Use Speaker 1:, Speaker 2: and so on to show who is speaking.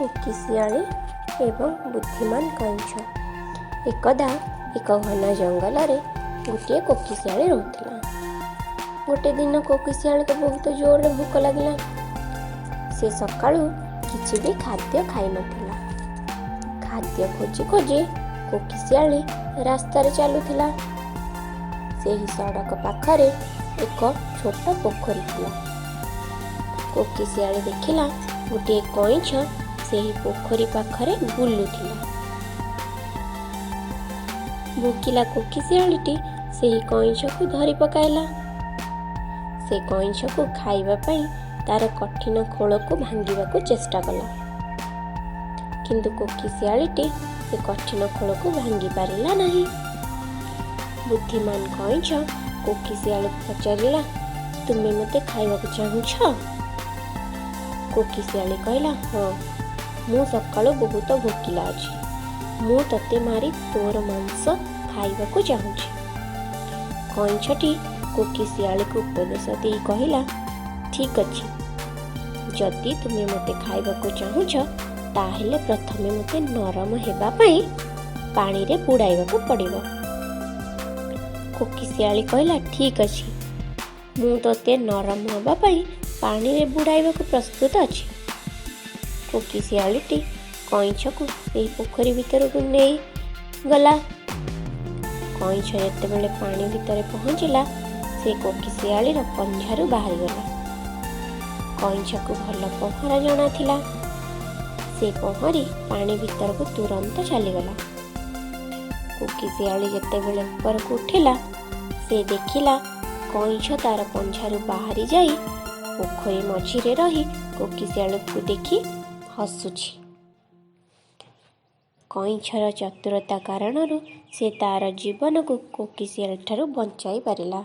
Speaker 1: କୋକିଶିଆଳି ଏବଂ ବୁଦ୍ଧିମାନ କଇଁଛ। ଏକଦା ଏକ ଘନ ଜଙ୍ଗଲରେ ଗୋଟିଏ କୋକିଶିଆଳି ରହୁଥିଲା। ଗୋଟେ ଦିନ କୋକିଶିଆଳିକୁ ବହୁତ ଜୋରରେ ଭୋକ ଲାଗିଲା। ସେ ସକାଳୁ କିଛି ବି ଖାଦ୍ୟ ଖାଇନଥିଲା। ଖାଦ୍ୟ ଖୋଜି ଖୋଜି କୋକିଶିଆଳି ରାସ୍ତାରେ ଚାଲୁଥିଲା। ସେହି ସଡ଼କ ପାଖରେ ଏକ ଛୋଟ ପୋଖରୀ ଥିଲା। କୋକିଶିଆଳି ଦେଖିଲା, ଗୋଟିଏ କଇଁଛ ସେହି ପୋଖରୀ ପାଖରେ ବୁଲୁଥିଲା। ଭୋକିଲା କୋକିଶିଆଳିଟି ସେହି କଇଁଛକୁ ଧରି ପକାଇଲା। ସେ କଇଁଛକୁ ଖାଇବା ପାଇଁ ତାର କଠିନ ଖୋଳକୁ ଭାଙ୍ଗିବାକୁ ଚେଷ୍ଟା କଲା, କିନ୍ତୁ କୋକିଶିଆଳିଟି ସେ କଠିନ ଖୋଳକୁ ଭାଙ୍ଗି ପାରିଲା ନାହିଁ। ବୁଦ୍ଧିମାନ କଇଁଛ କୋକିଶିଆଳିକୁ ପଚାରିଲା, "ତୁମେ ମୋତେ ଖାଇବାକୁ ଚାହୁଁଛ?" କୋକିଶିଆଳି କହିଲା, "ହଁ, ମୁଁ ସକାଳୁ ବହୁତ ଭୋକିଲା ଅଛି। ମୁଁ ତୋତେ ମାରି ତୋର ମାଂସ ଖାଇବାକୁ ଚାହୁଁଛି।" କଇଁଛଟି କୋକିଶିଆଳିକୁ ଉପଦେଶ ଦେଇ କହିଲା, "ଠିକ୍ ଅଛି, ଯଦି ତୁମେ ମୋତେ ଖାଇବାକୁ ଚାହୁଁଛ, ତାହେଲେ ପ୍ରଥମେ ମୋତେ ନରମ ହେବା ପାଇଁ ପାଣିରେ ବୁଡ଼ାଇବାକୁ ପଡ଼ିବ।" କୋକିଶିଆଳି କହିଲା, "ଠିକ୍ ଅଛି, ମୁଁ ତୋତେ ନରମ ହେବା ପାଇଁ ପାଣିରେ ବୁଡ଼ାଇବାକୁ ପ୍ରସ୍ତୁତ ଅଛି।" କୋକିଶିଆଳିଟି କଇଁଛକୁ ସେହି ପୋଖରୀ ଭିତରକୁ ନେଇ ଗଲା। କଇଁଛ ଯେତେବେଳେ ପାଣି ଭିତରେ ପହଞ୍ଚିଲା, ସେ କୋକିଶିଆଳିର ପଞ୍ଝାରୁ ବାହାରିଗଲା। କଇଁଛକୁ ଭଲ ପହଁରା ଜଣାଥିଲା। ସେ ପହଁରି ପାଣି ଭିତରକୁ ତୁରନ୍ତ ଚାଲିଗଲା। କୋକିଶିଆଳି ଯେତେବେଳେ ଉପରକୁ ଉଠିଲା, ସେ ଦେଖିଲା କଇଁଛ ତାର ପଞ୍ଝାରୁ ବାହାରି ଯାଇ ପୋଖରୀ ମଝିରେ ରହି କୋକିଶିଆଳିକୁ ଦେଖି ହସୁଛି। କଇଁଛର ଚତୁରତା କାରଣରୁ ସେ ତାର ଜୀବନକୁ କୋକିଶିଆଳିଠାରୁ ବଞ୍ଚାଇ ପାରିଲା।